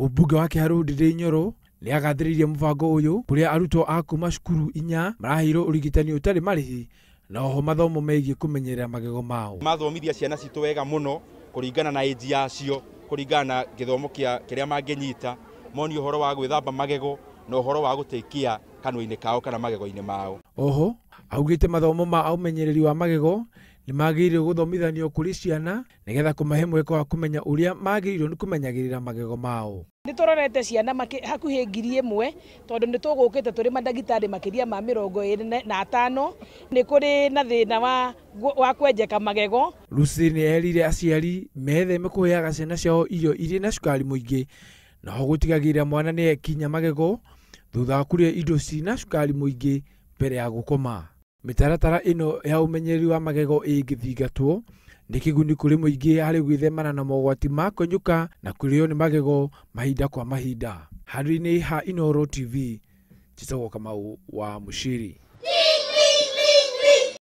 Mũmbunge wa Kĩharũ Ndindi Nyoro nĩ agathĩrĩirie mũbango ũyũ kũrĩa arutwo a kuma cukuru 4 maraheirwo ũrigitani ũtarĩ marĩhi na oho mathomo megiĩ kũmenyerera magego mao. Mathomithia ciana citũ wega mũno kũringana na age yacio, kũringana na gĩthomo kĩa kĩrĩa mangĩnyita, monio ũhoro wa gwĩthamba magego na ũhoro wa gũtĩkia kanua-inĩ kao kana magego-inĩ mao. Oho augĩte mathomo ma ũmenyereri wa magego nĩ magĩrĩirwo gũthomithanio kũrĩ ciana nĩgetha kũmahe mweke wa kũmenya ũrĩa magĩrĩirwo nĩ kũmenyagĩrĩra magego mao. Nĩ tũrorete ciana hakuhĩ 1000 tondũ nĩ tũgũkĩte tũrĩ mandagĩtarĩ makĩria ma 25. Nĩ kũrĩ na thĩna wa kwenjeka magego. Lucy nĩ erire aciari metheme kũheaga ciana ciao irio irĩ na cukari mũingĩ na ho gũtigagĩrĩra mwana nĩ ekinya magego thutha wa kũrĩa indo cina cukari mũingĩ mbere ya gũkoma. Mĩtaratara ĩno ya ũmenyereri wa magego ĩngĩthingatwo nĩ kĩguni kũrĩ mũingĩ harĩ gwĩthemana na mogwati ma kwenyũka na kũrĩo nĩ magego mahinda kwa mahinda. Handũ-inĩ ha Inooro TV, njĩtagwo Kamau wa Mũciri.